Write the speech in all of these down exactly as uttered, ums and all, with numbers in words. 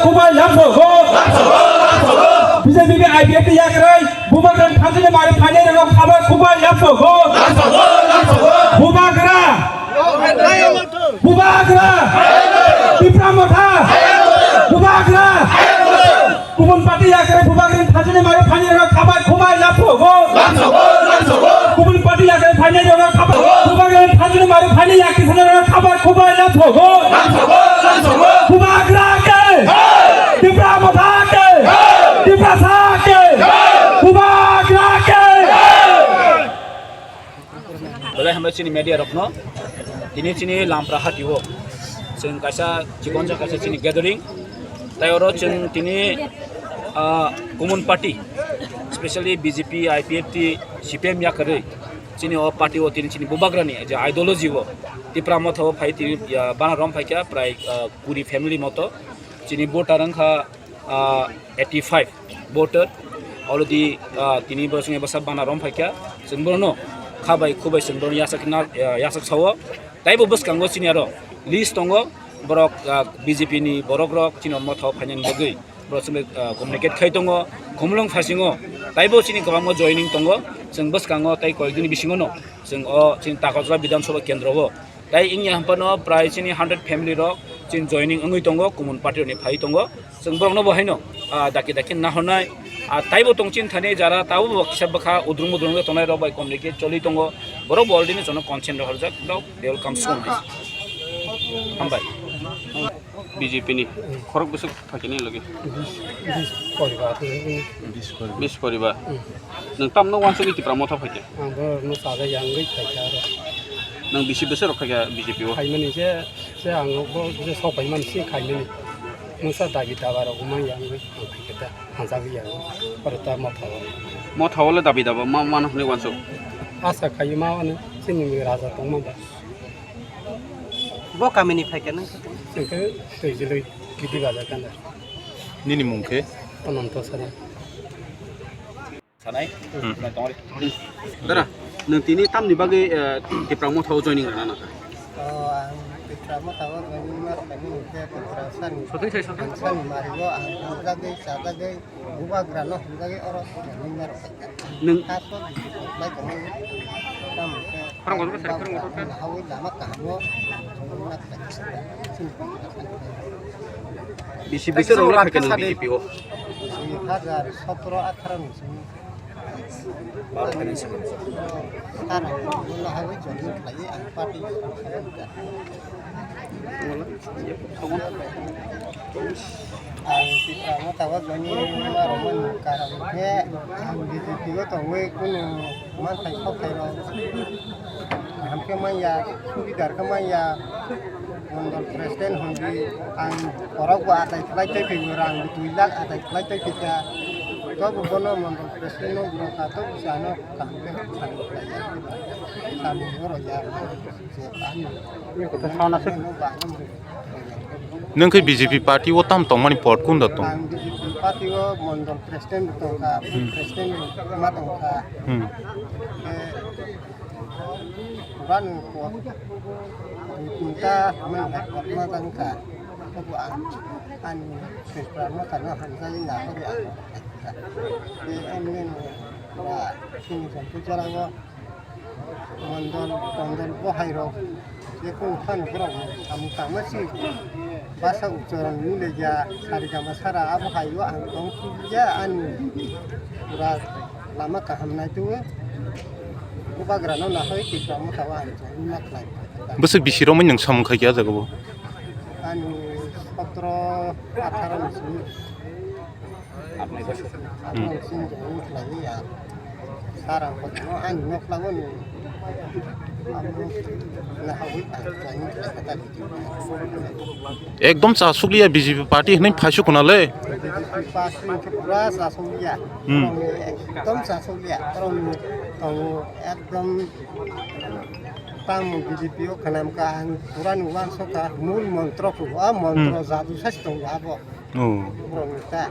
Kubai lamsogo. B J P ni I P F T yakrwi Bubagra thanjini mari phainai rok khabai kubai lamsogo. Bubagra. Bubagra. Tipra Motha. Bubagra. Kubun party yakrwi Bubagra thanjini mari phainai rok khabai kubai lamsogo. Kubun party yakrwi phainai rok khabai Bubagra thanjini mari phainai yakrwi sana rok khabai kubai lamsogo. Bubagra ke. Tipra Motha ke. Tiprasa ke. Bubagra ke. Belai hambai chini media rokno. Tini chini Lampra hatio. Chwng kaisa chikon ja kaisa chini gathering. Tai oro chwng tini, ah, Kumun party, specially B J P, I P F T, C P M yakarwi. Chini o party o tini chini Bubagrani je ideology o. Tipra Motha o phai tini, ah, bana rom phaikha prai, ah, kuri family moto. Chini voter wngkha, ah, eighty five voter. Already, ah, tini borok chwng bwsa bana rom phaikha. Chwng borokno khabai khubai chwng borokno yasak na, ah, yasak sao. Taibo bwskango chini aro list tongo. Borok, ah, B J P ni borok rok chini Motha o phainani bagwi borok chwng, ah, communicate khai tongo. Khumulwng phasingo taibo chini kwbangma joining tongo. Chwng bwskango tai koyekdini bisingono chwng o chini Takarjala Bidhan Sabha Kendro o Tai wngya hwnphano prai chini hundred family rok chini joining wngwi tongo, Kumun party rokni phai tongo. Chwng borokno bo haino, ah, daki daki nahornai, ah, taibo tong chini thani jara tabuk bo kisa bwkha udrung mudrung tongnai rok bai communicate choli tongo. Borok bo already no jono consent rohorjak, borok they will come soon. Hambai. B J P ni khorok bwswk phaikhe ni logi? Bis, bis poribar. Bis poribar. Hmm. Nwng tamno wansugwi Tipra Motha phaikhe? Ang bo no chaga yangwi phaikha aro. Nwng bisi bwswk rok phaikha B J P o? Khaimani je, je ang bo je sok paimani si khaimani. Nwng sa dabi daba rok wngmani yangwi ang phaikha ta, hanjagwi yangwi. Oro ta Motha o. Motha o le dabi daba ma mano hwnwi wansuk? Asa khaio ma wano chini raja tongma ba. Bo kamini phaikha nang? Chwng khe Twijlwi Gidi Bazar kana. Nini mung khe? Ananto Sara. Sanai? Hmm. Mai tongri. Dara, nwng tini tamni bagwi, eh, Tipra Motha o joining rwna nangkha? O, ang Tipra Motha o joining ma rwkha ni hwnkhe Tipra sani, Sothai sai, sothai. Sani mari o ang hamjagwi, chajagwi, Bubagra no hamjagwi oro joining ma rwkha. Nwng First o B J P lai tongmani. Tamo khe Phwrwng kotor khe, phwrwng kotor khe. Nahawi lama kaham o. Bisi bisi rok lai khe nwng B J P o? Dui hajar sotro atharo ni simi. Baro khe nai simi. Tamo nahawi joining khlaiwi ang party. Ang Tipra Motha o joining ma rwmani karon khe ang B J P o tongwi kunu manthai sokthai rok kaham khe manya, subidar khe manya, mondol president hwnwi ang borok bo atai khlai tei phaio, rang bo dui lakh atai khlai tei phaikha, tobo bono mondol president no rwkha, tobo se ano kaham khe sani khlaiya, sani rwya. Nwng khe B J P party o tam tongmani pot kunda tong? Ang B J P party o mondol president tongkha, hmm, president ma tongkha. Hmm. Eh, bani pot dui tinta mwnai pot ma tongkha. Tobo ang ani Tipra Motha no hamjagwi nahori ang. Eh, M L A no ba chini Jampui jora o Mondol, tondol bohai rok, je kunu phano borok samung tangma si basa ucharon ni leya, sari gama sara abo hai o ang tong ya ani pura lama kaham nai tu. Bubagra no nahoi Tipra Motha o ang tong ma khlai. Bwswk bisi romwi nwng samung khai khe ah jaga o? Ani sotro atharo ni simi. Hmm. Ekdom chasukliya B J P party hinwi phaisuk khna le. B J P party pura chasukliya. Hmm. Ekdom chasukliya. Ekdom tamo B J P o khnam ka ang pura ni uansukha mul montro kho, a montro, hmm, jadu sai tongo abo. Oh. Borok ni ta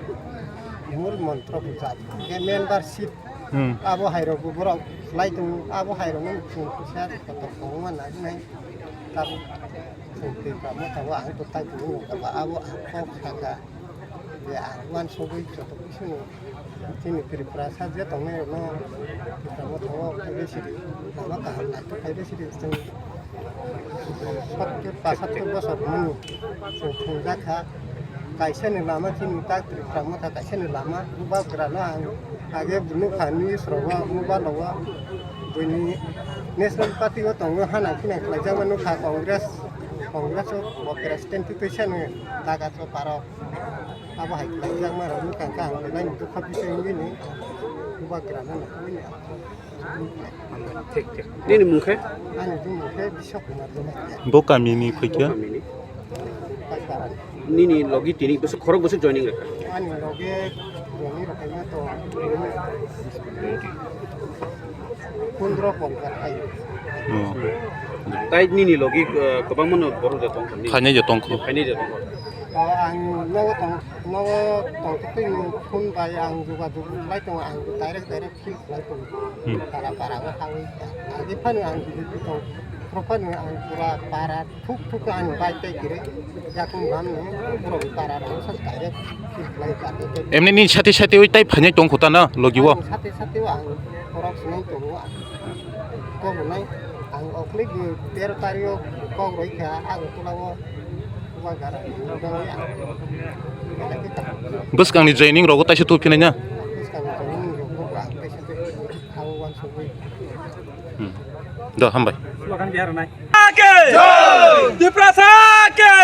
mul montro bujak. Khe membership, hmm, abo hai rok bo borok khlai tongo. Abo hai rok no chwng kisa kotor kwbangma nai nai. Tabuk chwng twi kamo tabuk ang to tai tongo, abo ang kok saka. Ang uansugwi joto bisingni chini Tripura sa je tongnai rokno Tipra Motha o phaibai sidi, lama kaham naithok phaibai sidi, chwng sottur pasattur bosor hwnwi chwng thwngjak kha. Kaisani lama chini tak Tipra Motha kaisani lama, bubagrano ang age nukha news rogo, mobile rogo, buini National Party o tongo hana khina khlaijakma nukha, Congress, Congress o bo president twi twisano daga choparo. Abo hai khlaijakma rok wngkha khe ang belai ni dukha bising wngwi ni bubagrano nukwi ni. Thik, thik. Nini mung khe? Ani bumung khe Biswa Kumar Dematia. Bo kamini khuikya? Bo kamini. Kaisarani. Nini logi tini bwswk khorok bwswk joining rwkha? Ani logi joining rwkha to pondro pondro ai. Oh. Tai nini logi, eh, kwbangma no borok da tongkha nini? Khainai da tongkha. Khainai da tongkha. O ang nogo tong, nogo tongtwtwi phone bai ang jogajog lai tongo, ang direct direct feel khlai tongo. Hmm. Para para o hawi. Agi phano ang B J P tong, pro phano ang pura para thuk thuk ang bai tei kire. Yakung bam no borok para ang sa direct feel khlai ka tei. Emni ni sati sati oi tai phainai tongkho ta na logi o? Ang sati sati o ang borok sinai tongo. Kok rwnai ang oklik tero tario kok roi kha Agartala o. Bwskangni joining rogo taisa tubuphinai na? Hmm. Do, hambai. Tiprasa ke!